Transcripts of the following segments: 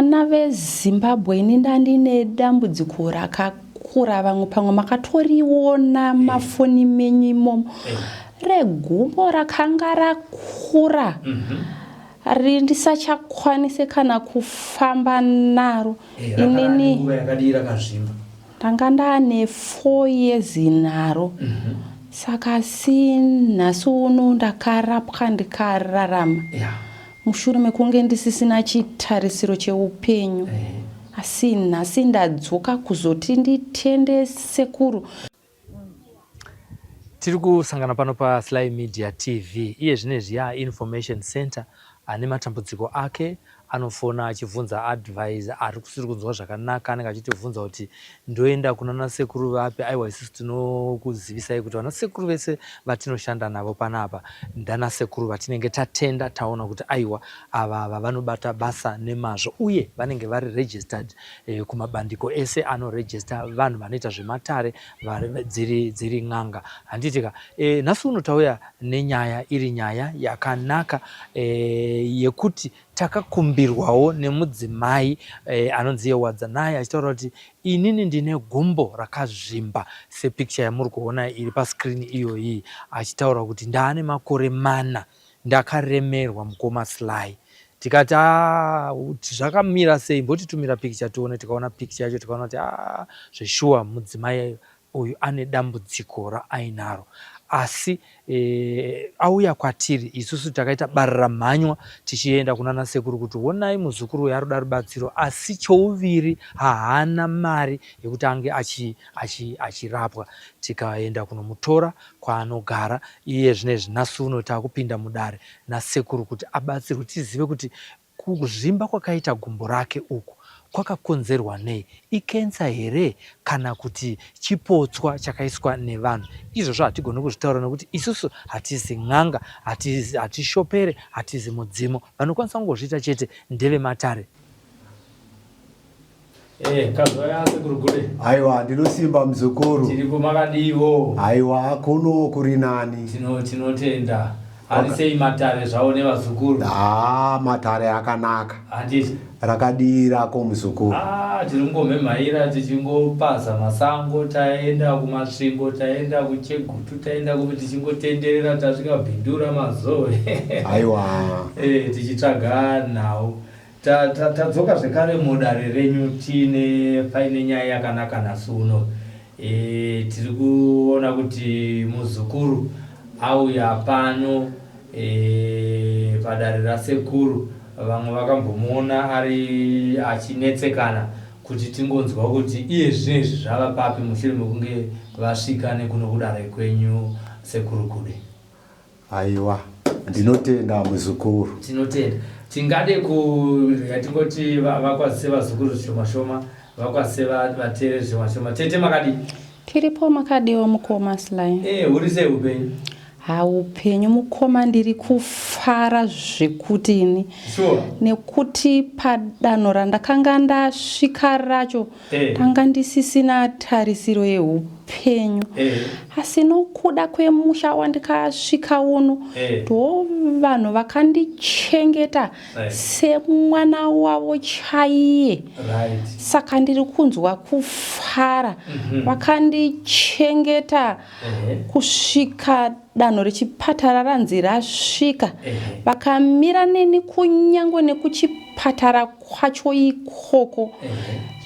Vana veZimbabwe ini ndandine dambudziko rakakura vamwe pamwe makatoriona eh. mafoni menyu imomo eh. Regumbo rakanga rakura mm -hmm. Ndisachakwanise kana kufamba naro eh, inini ndanga ndaane 4 years naro mm -hmm. Saka asi nhasi uno ndakarapwa ndikararama yeah. Mushure mekunge ndisisina chitarisiro cheupenyu eh. Asi nhasi ndadzoka kuzoti nditende sekuru. Tiri kusangana pano paSly Media TV iye zvinezvi yaInformation Center. Ane matambudziko ake anofona achibvunza advice, ari kusiri kunzwa zvakanaka anenge achitibvunza kuti ndoenda kunana sekuru vapi. Aiwa, isusu tinokuzivisai kuti vanasekuru vese vatinoshanda navo panapa ndana sekuru vatinenge tatenda taona kuti aiwa, ava ava vanobata basa nemazvo uye vanenge vari registered eh, kumabandiko ese anoregister vanhu vanoita zvematare dziri, dziri n'anga handiti ka e, nhasi uno tauya nenyaya iri nyaya yakanaka e, yekuti takakumbirwawo nemudzimai e, anonzi iye Wadzanai achitaura kuti inini ndine gumbo rakazvimba sepicture yamuri kuona iri pascreen iyoyi achitaura kuti ndaane makore mana ndakaremerwa mukoma Sly tikati ah, zvakamira sei mbotitumira picture tione tikaona picture yacho tikaona kuti ah, zveshuwa mudzimai uyu ane dambudziko raainaro asi e, auya kwatiri isusu takaita bararamhanywa tichienda kunana sekuru kuti honai muzukuru uyu arikuda rubatsiro asi chouviri haana mari yekuti ange achirapwa achi, achi tikaenda kunomutora kwaanogara iye zvinezvi nhasi uno takupinda mudare nasekuru kuti abatsirwe tizive kuti kuzvimba kwakaita gumbo rake uku kwakakonzerwa nei, ikensa here kana kuti chipotswa chakaiswa nevanhu. Izvozvo hatigoni kuzvitaura nekuti isusu hatizi n'anga, hatishopere, hatizi mudzimu. Vanokwanisa kungozviita chete ndevematare. Eh, kazwaya sekuru Gude. Aiwa, ndinosimba muzukuru. Tiripo makadiwo. Aiwa, kuno kuri nani. Tino tinotenda. Ari sei matare zvawo nevazukuru? Ah, matare akanaka. Handiti. Rakadii rako muzukuru? Ah, tiri kungomhemhaira tichingopaza masango, taenda kuMasvingo, taenda kuChegutu, taenda kupi tichingotenderera tasvika Bindura, Mazowe. Aiwa. Eh, tichitsvaga nhau. Tadzoka zvekare mudare renyu tiine paine nyaya yakanaka nhasi uno. E, tiri kuona kuti muzukuru auya pano e, padare rasekuru. Vamwe vakambomuona ari achinetsekana kuti tingonzwa kuti iye zvino izvi zvava papi mushure mekunge vasvika nekuno kudare kwenyu sekuru Gude. Aiwa ndinotenda muzukuru. Tinotenda. Tingade ku tingoti vakwazise vazukuru zvishoma shoma, vakwazise vateereri zvishoma shoma. Tete makadii? Tiripo makadiwa mukoma Sly. Eh, huri sei upenyu? Ha upenyu mukoma ndiri kufara zvekuti ini. Sure. Nekuti padanho randakanga ndasvika racho Eh. Ndanga ndisisina tarisiro yeupenyu eh. Asi nokuda kwemusha wandikasvika uno eh. Ndo vanhu vakandichengeta eh. Semwana wavo chaiye right. Saka ndiri kunzwa kufara mm -hmm. Vakandichengeta eh. Kusvika danho rechipatara ranzi rasvika eh. Vakamira neni kunyangwe nekuchipatara kwacho ikoko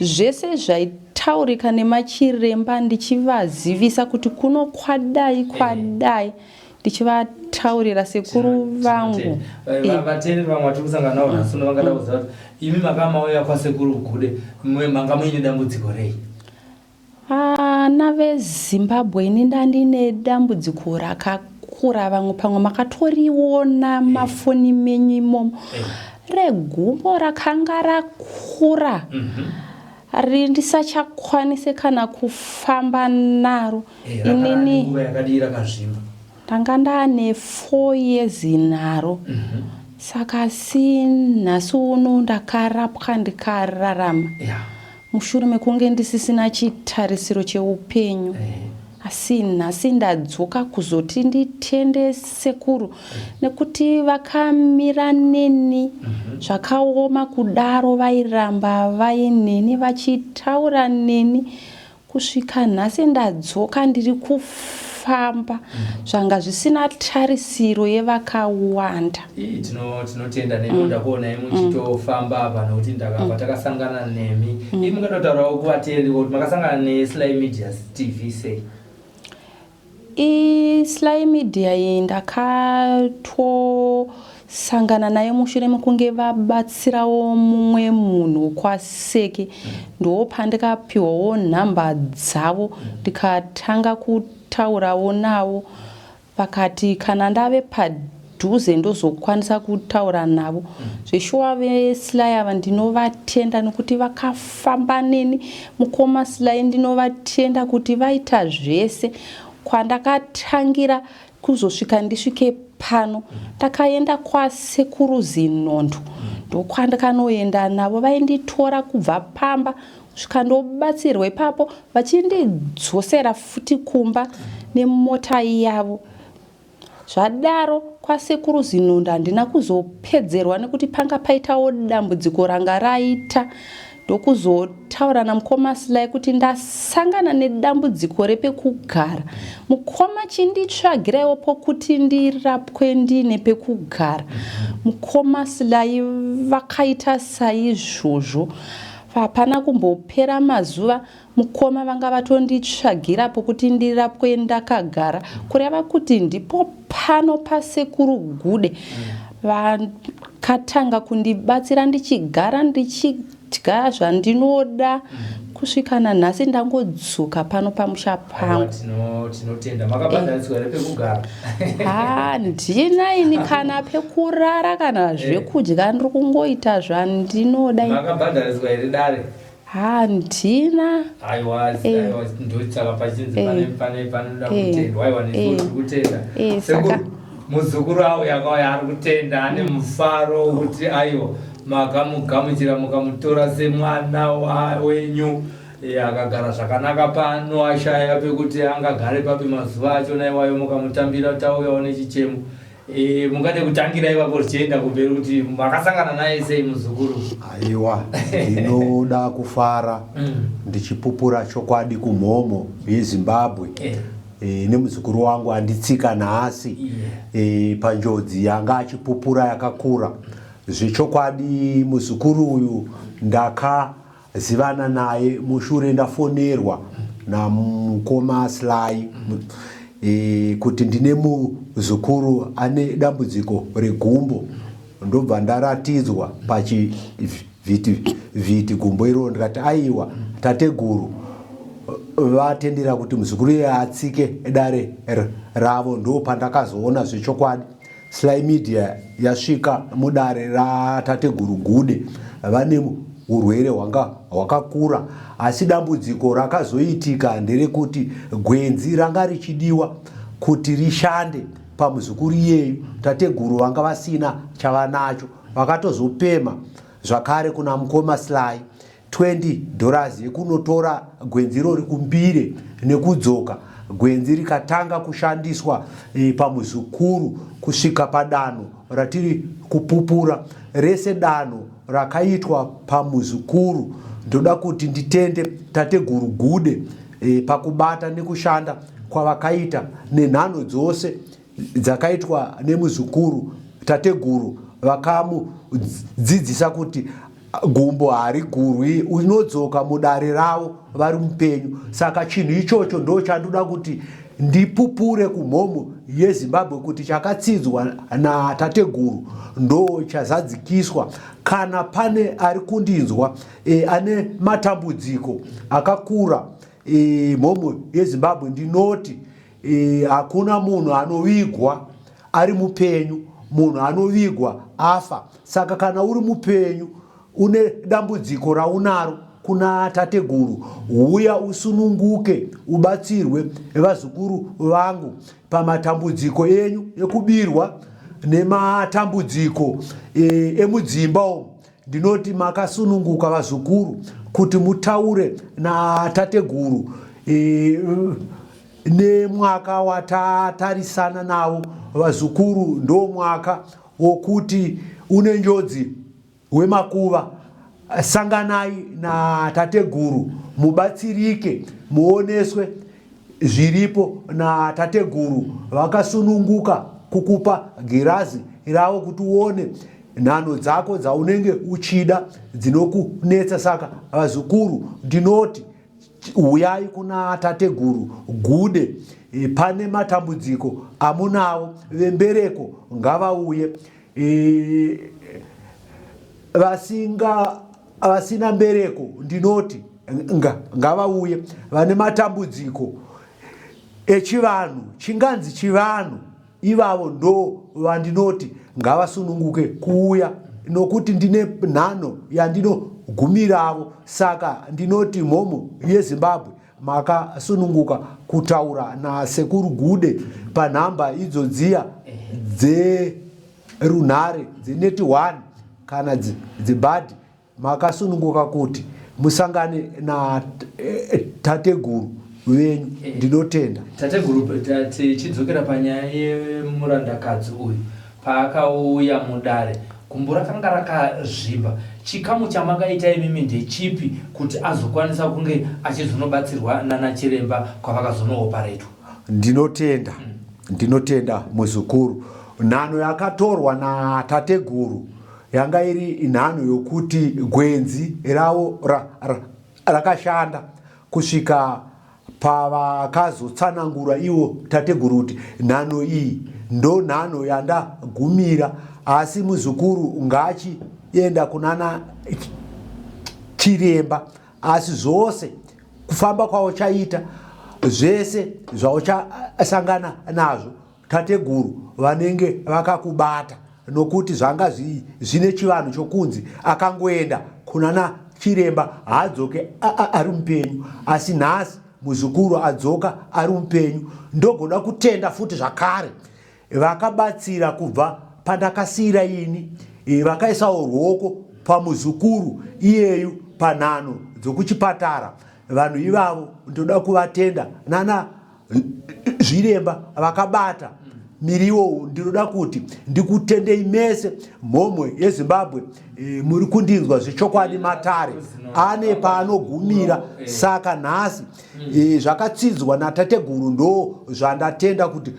zvese zvaitaurika nemachiremba ndichivazivisa kuti kuno kwadai kwadai ndichivataurira sekuru vangu. Vateereri vamwe vatiri kusangana navo nhasi uno vangada kuziva kuti imi makamauya kwasekuru Gude manga muine dambudziko rei? Vana veZimbabwe ini ndandine dambudziko rakakura vamwe pamwe makatoriona mafoni menyu imomo eh. Regumbo rakanga rakura mm -hmm. Ndisachakwanise kana kufamba naro eh, inini ndanga ndane 4 years naro mm -hmm. Saka asi nhasi uno ndakarapwa ndikararama yeah. Mushure mekunge ndisisina chitarisiro cheupenyu eh. Asi nhasi ndadzoka kuzoti nditende sekuru nekuti vakamira neni zvakaoma kudaro, vairamba vaineni vachitaura neni kusvika nhasi ndadzoka ndiri kufamba zvanga zvisina tarisiro yevakawanda. Ii, tinotenda nenoda kuonai muchitofamba apa nokuti ndakabva takasangana nemi. Ii, mungatotaurawo kuvateereri kuti makasangana neSly Media TV sei? ISly Media iyi ndakatosangana nayo mushure mekunge vabatsirawo mumwe munhu kwaSeke. Ndopandikapiwawo nhamba dzavo ndikatanga kutaurawo navo, vakati kana ndave padhuze ndozokwanisa kutaura navo. Zveshuwa veSly ava ndinovatenda nekuti vakafamba neni. Mukoma Sly ndinovatenda kuti vaita zvese kwandakatangira kuzosvika ndisvike pano. Ndakaenda kwaSekuru Zinondo, ndokwandakanoenda navo, vainditora kubva pamba kusvika ndobatsirwa ipapo, vachindidzosera futi kumba nemota yavo. Zvadaro kwaSekuru Zinondo handina kuzopedzerwa nekuti panga paitawo dambudziko ranga raita, ndokuzotaura namukoma Sly kuti ndasangana nedambudziko repekugara. Mukoma, chinditsvagiraiwo pokuti ndirapwe ndine pekugara. Mukoma Sly vakaita saizvozvo. Hapana kumbopera mazuva, mukoma vanga vatonditsvagira pokuti ndirapwe ndakagara, kureva kuti ndipo pano paSekuru Gude. Vakatanga kundibatsira ndichigara ndichidya zvandinoda kusvika nanhasi ndangodzoka pano pamusha pangu. Tinotenda. Makabhadhariswa here pekugara? Handina ini kana pekurara kana zvekudya, ndiri kungoita zvandinoda. Makabhadhariswa here dare? Handina. Aiwa, aiwa, ndotsaka pachinzi pane panoda kutendwa. Aiwa, nesu tiri kutenda. Sekuru, muzukuru auya akauya ari kutenda, ane mufaro kuti aiwa makamugamuchira mukamutora semwana wenyu. Akagara zvakanaka pano, ashaya pekuti angagare papi mazuva achona iwayo, mukamutambira. Tauyawo nechichemo. Mungade kutangira ipapo zvichienda kumberi kuti makasangana naye sei muzukuru? Aiwa, ndinoda kufara ndichipupura chokwadi kumhomho yeZimbabwe nemuzukuru wangu anditsika nhasi panjodzi yanga achipupura yakakura. Zvechokwadi muzukuru uyu ndakazivana naye mushure ndafonerwa namukoma Sly kuti ndine muzukuru ane dambudziko regumbo, ndobva ndaratidzwa pachivhiti vhiti gumbo iroro, ndikati aiwa, tateguru vatendera kuti muzukuru iye atsike dare ravo. Ndo pandakazoona zvechokwadi Sly Media yasvika mudare ratateguru Gude vane urwere hwanga hwakakura, asi dambudziko rakazoitika nderekuti gwenzi ranga richidiwa kuti rishande pamuzukuru iyeyu tateguru vanga vasina chavanacho. Vakatozopema zvakare kuna mukoma Sly 20 dollars yekunotora gwenzi irori kuMbire nekudzoka. Gwenzi rikatanga kushandiswa pamuzukuru kusvika padanho ratiri kupupura rese, danho rakaitwa pamuzukuru. Ndoda kuti nditende tateguru Gude pakubata nekushanda kwavakaita nenhano dzose dzakaitwa nemuzukuru. Tateguru vakamudzidzisa kuti gumbo harigurwi, unodzoka mudare ravo vari mupenyu. Saka chinhu ichocho ndo chandoda kuti ndipupure kumhomho yeZimbabwe kuti chakatsidzwa natateguru ndo chazadzikiswa. Kana pane ari kundinzwa ane matambudziko akakura, mhomho yeZimbabwe, ndinoti hakuna munhu anovigwa ari mupenyu, munhu anovigwa afa. Saka kana uri mupenyu une dambudziko raunaro kuna tateguru, huya usununguke ubatsirwe vazukuru vangu pamatambudziko enyu ekubirwa nematambudziko emudzimba umu. Ndinoti makasununguka vazukuru kuti mutaure natateguru. Nemwaka watatarisana nawo vazukuru ndomwaka wokuti une njodzi wemakuva. Sanganai natateguru mubatsirike muoneswe zviripo natateguru vakasununguka kukupa girazi ravo kuti uone nhanho dzako dzaunenge uchida dzinokunetsa saka vazukuru ndinoti Huyai kuna tateguru Gude e, pane matambudziko amunawo vembereko ngavauye e, vasinga vasina mbereko ndinoti nga, ngavauye vane matambudziko echivanhu chinganzi chivanhu Ivavo ndo vandinoti ngavasununguke kuuya nokuti ndine nhanho yandinogumiravo saka ndinoti mhomho yeZimbabwe makasununguka kutaura naSekuru Gude panhamba idzo dziya dzerunhare dzeneti 1 kana dzebhadhi Makasununguka kuti musangane natateguru venyu. Ndinotenda. Tateguru, tichidzokera panyaya yemurandakadzi uyu, paakauya mudare, gumbo rakanga rakazvimba. Chikamu chamakaita imimi ndechipi kuti azokwanisa kunge achizonobatsirwa nanachiremba kwavakazonooparetwa? Ndinotenda. Ndinotenda muzukuru. Nhanho yakatorwa natateguru Yanga iri nhanho yokuti gwenzi ravo rakashanda kusvika pavakazotsanangura ivo tateguru kuti nhanho iyi ndonhanho yandagumira asi muzukuru ngaachienda kunana chiremba asi zvose kufamba kwauchaita zvese zvauchasangana nazvo Tateguru vanenge vakakubata nokuti zvanga zvine chivanhu chokunzi akangoenda kunana chiremba haadzoke ari mupenyu asi nhasi muzukuru adzoka ari mupenyu ndogoda kutenda futi zvakare vakabatsira kubva pandakasiira ini e, vakaisawo ruoko pamuzukuru iyeyu panhano dzokuchipatara vanhu ivavo ndoda kuvatenda nana zviremba vakabata miriwo ndinoda kuti ndikutendei mese mhomwe yezimbabwe e, muri kundinzwa zvechokwadi matare ane paanogumira saka nhasi e, zvakatsidzwa natateguru ndo zvandatenda kuti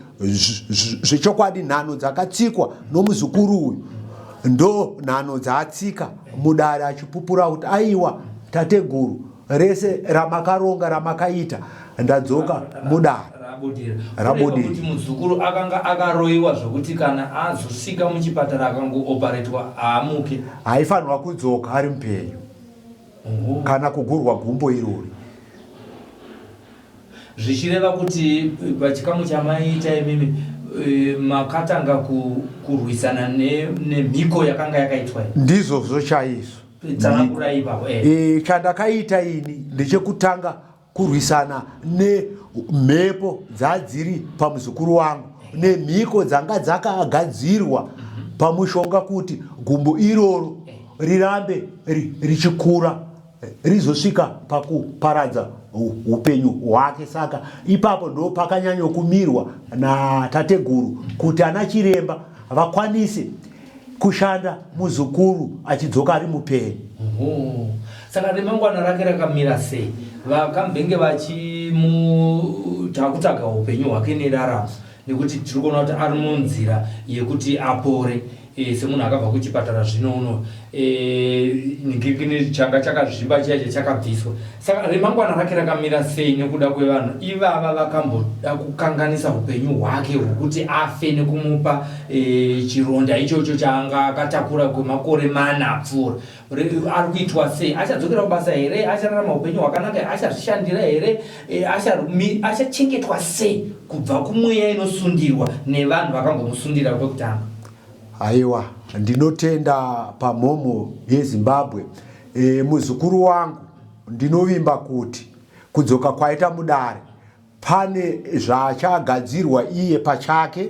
zvechokwadi nhano dzakatsikwa nomuzukuru uyu ndo nhano dzaatsika mudare achipupura kuti aiwa tateguru rese ramakaronga ramakaita ndadzoka mudare rabudira kuti muzukuru akanga akaroiwa zvokuti kana azosvika muchipatara akangooparetwa haamuke haifanirwa kudzoka ari mupenyu kana kugurwa gumbo irori Zvichireva kuti eh, pachikamu chamaiita imimi eh, makatanga kurwisana nemhiko yakanga yakaitwa iyi. Ndizvozvo chaizvo. Tsanangurai ipapo. Eh. eh, chandakaita ini ndechekutanga kurwisana nemhepo dzadziri pamuzukuru wangu nemhiko dzanga dzakagadzirwa pamushonga kuti gumbo iroro rirambe richikura rizosvika pakuparadza upenyu hwake. Saka ipapo ndo pakanyanyokumirwa natateguru kuti ana chiremba vakwanise kushanda muzukuru achidzoka ari mupenyu. Saka remangwana rake rakamira sei? Vakambenge vachimutakutaga upenyu hwake neraramo nekuti tiri kuona kuti ari munzira yekuti apore e, semunhu akabva kuchipatara zvino uno e, ningirikini changa chakazvimba chiya chachakabviswa saka remangwana rake rakamira sei nekuda kwevanhu ivava vakamboda kukanganisa upenyu hwake hwekuti afe nekumupa e, chironda ichocho chaanga akatakura kwemakore mana apfuura ari kuitwa sei achadzokera kubasa here achararama upenyu hwakanaka achazvishandira here e, achachengetwa sei kubva kumweya inosundirwa nevanhu vakambomusundira kwekutanga Aiwa ndinotenda pamhomho yeZimbabwe e, muzukuru wangu ndinovimba kuti kudzoka kwaita mudare pane zvaachagadzirwa iye pachake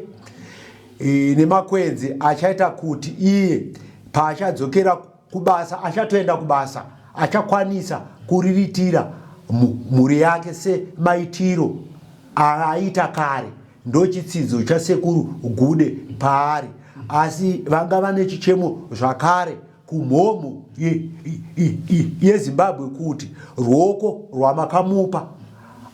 e, nemakwenzi achaita kuti iye paachadzokera kubasa achatoenda kubasa achakwanisa kuriritira mhuri yake semaitiro aaita kare ndochitsidzo chasekuru Gude paari asi vanga vane chichemo zvakare kumhomho yeZimbabwe kuti ruoko rwamakamupa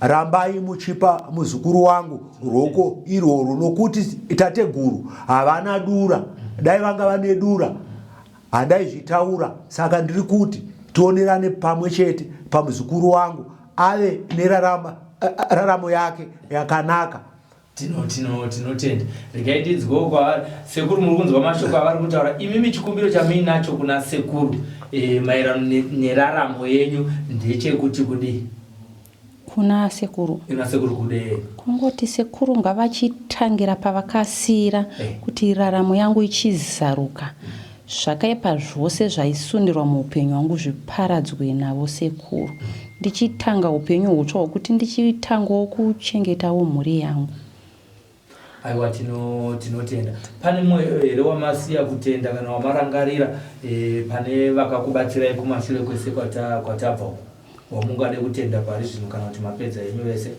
rambai muchipa muzukuru wangu ruoko irworwo nokuti tateguru havana dura dai vanga vane dura handaizvitaura saka ndiri kuti tionerane pamwe chete pamuzukuru wangu ave neraramo yake yakanaka. Tino tino tinotenda. Regai ndinzwewo kwavari. Sekuru muri kunzwa mashoko avari kutaura. Imimi chikumbiro chamuinacho kuna sekuru e, maererano neraramo yenyu ndechekuti kudii? Kuna sekuru. Kuna sekuru kudee? Kungoti sekuru ngavachitangira pavakasiira eh. kuti raramo yangu ichizaruka. Zvakaipa zvose zvaisundirwa muupenyu hwangu zviparadzwe navo sekuru. Ndichitanga upenyu hutsva hwekuti ndichitangawo kuchengetawo mhuri yangu. Aiwa tino tinotenda. Pane mumwe here wamasiya kutenda kana wamarangarira e, pane vakakubatsirai kumashure kwese kwatabva uko wamungade kutenda pari zvino kana kuti mapedza henyu vese?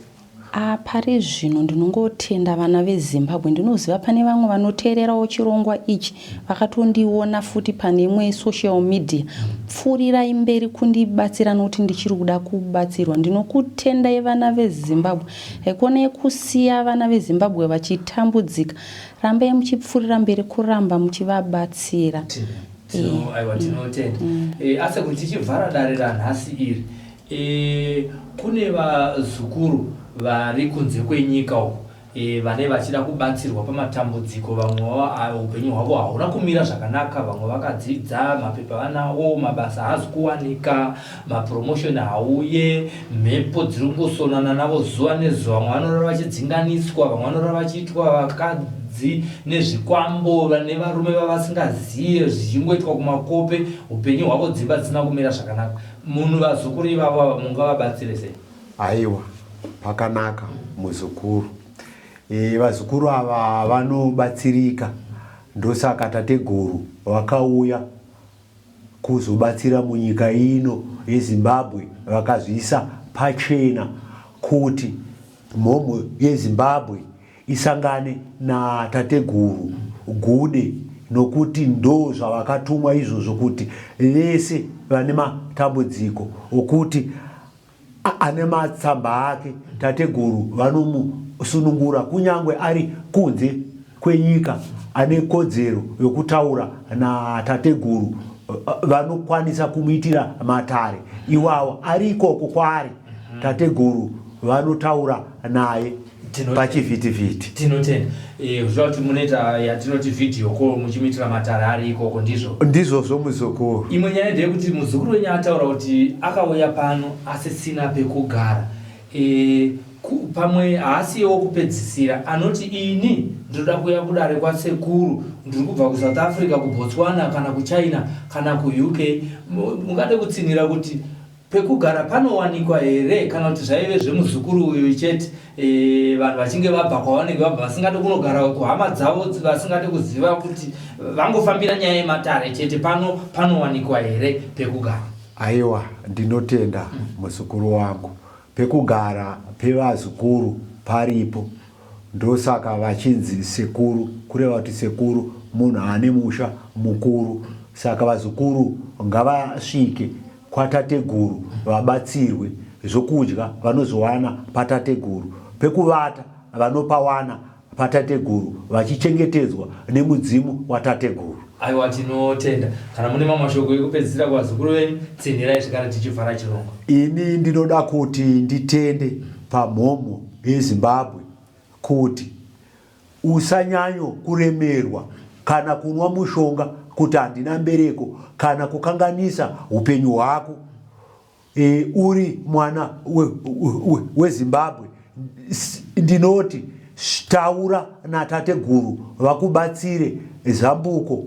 Ah, pari zvino ndinongotenda vana veZimbabwe. Ndinoziva pane vamwe vanoteererawo chirongwa ichi vakatondiona futi pane imwe social media. Pfuurirai mberi kundibatsira nokuti ndichiri kuda kubatsirwa. Ndinokutendai vana veZimbabwe. Haikonei kusiya vana veZimbabwe vachitambudzika. Rambai muchipfuurira mberi kuramba muchivabatsira. Aiwa tinotenda. Eh, asi kuti tichivhara dare ranhasi iri E, kune vazukuru vari kunze kwenyika uko e, vane vachida kubatsirwa pamatambudziko vamwe upenyu hwavo hauna kumira zvakanaka vamwe vakadzidza mapepa vanawo mabasa haazi kuwanika mapromotion hauye mhepo dziri kungosonana navo zuva nezuva vamwe vanorara vachidzinganiswa vamwe vanorara vachiitwa vakadzi nezvikwambo nevarume vavasingaziye zvichingoitwa kumakope upenyu hwavo dzimba dzisina kumira zvakanaka Munhu vazukuru ivavo ava mungavabatsire sei? Aiwa pakanaka muzukuru. E, vazukuru ava vanobatsirika ndosaka tateguru vakauya kuzobatsira munyika ino yeZimbabwe vakazviisa pachena kuti mhomho yeZimbabwe isangane natateguru Gude nokuti ndozvavakatumwa izvozvo kuti vese vane matambudziko okuti ane matsamba ake tateguru vanomusunungura kunyange ari kunze kwenyika ane kodzero yokutaura natateguru vanokwanisa kumuitira matare iwawa ari ikoko kwaari tateguru vanotaura naye pachivhitivhiti. Tinotenda. Eh, zvichava kuti munoita yatinoti video call muchimuitira matare ari ikoko ndizvo? Ndizvozvo muzukuru. Imwe nyaya ndeyekuti muzukuru wenyu ataura kuti akauya pano asisina pekugara. E, ku, pamwe haasiyewo kupedzisira anoti ini ndinoda kuuya kudare kwasekuru ndiri kubva kuSouth Africa kuBotswana kana kuChina kana kuUK mungade kutsinhira kuti Pekugara panowanikwa here kana kuti zvaive zvemuzukuru uyu chete e, vanhu vachinge vabva kwavanenge vabva vasingade kunogara kuhama dzavo vasingade kuziva kuti vangofambira nyaya yematare chete pano panowanikwa here pekugara? Aiwa ndinotenda muzukuru wangu pekugara pevazukuru paripo Ndosaka vachinzi sekuru kureva kuti sekuru munhu ane musha mukuru saka vazukuru ngavasvike kwatateguru vabatsirwe zvokudya vanozowana patateguru pekuvata vanopawana patateguru vachichengetedzwa nemudzimu watateguru. Aiwa tinotenda. Kana mune mamwe mashoko ekupedzisira kuvazukuru venyu tsinhirai zvekare tichivhara chirongwa. Ini ndinoda kuti nditende pamhomho yeZimbabwe kuti usanyanyo kuremerwa kana kunwa mushonga kuti handina mbereko kana kukanganisa upenyu hwako e, uri mwana weZimbabwe we, we ndinoti taura natateguru vakubatsire zambuko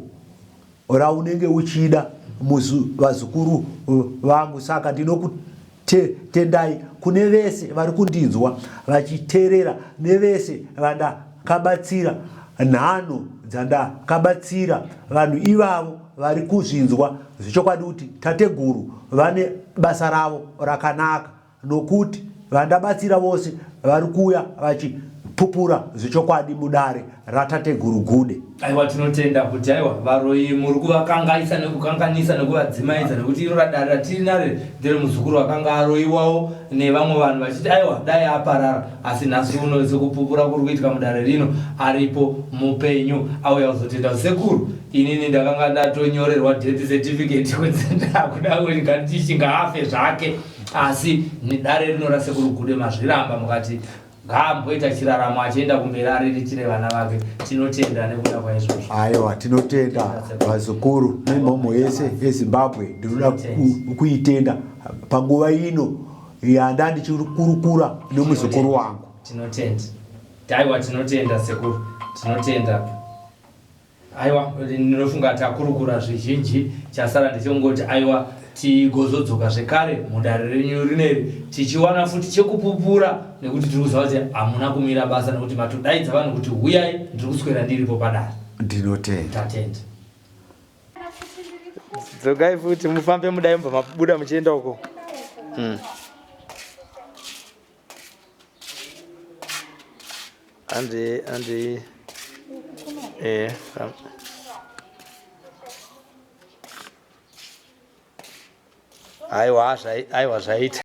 raunenge uchida vazukuru vangu saka ndinokutendai kune vese vari kundinzwa vachiteerera nevese vandakabatsira nhanho dzandakabatsira vanhu ivavo vari kuzvinzwa zvechokwadi kuti tateguru vane basa ravo rakanaka nokuti. Vandabatsira vose vari kuuya vachipupura zvechokwadi mudare raTateguru Gude. Aiwa tinotenda kuti aiwa varoyi muri kuvakangaisa nekukanganisa nekuvadzimaidza nekuti iro radare ratiri nare ndere muzukuru akanga aroyiwawo nevamwe vanhu vachiti aiwa dai aparara asi nhasi uno sekupupura kuri kuitika mudare rino aripo mupenyu auya kuzotenda sekuru inini ndakanga ndatonyorerwa death certificate kunzi ndakuda kuti ngatichinga afe zvake asi dare rino rasekuru gude mazviramba mukati ngaamboita chiraramo achienda kumberi ariritire vana vake tinotenda nekuda kwaizvozvo aiwa tinotenda vazukuru nemhomho yese yezimbabwe ndinoda kuitenda panguva ino yanda ndichikurukura nemuzukuru wangu tinotenda aiwa tinotenda sekuru tinotenda Aiwa, ndinofunga takurukura zvizhinji, chasara ndechekungoti aiwa tigozodzoka zvekare mudare renyu rineri tichiwana futi chekupupura nekuti tiri kuziva kuti hamuna kumira basa nekuti matodaidza vanhu kuti huyai ndiri kuswera ndiripo padare. Ndinotenda. Tatenda. Dzokai futi mufambe mudai mubva mabuda muchienda uko. Andi andi eh aiwa aiwa zvaita.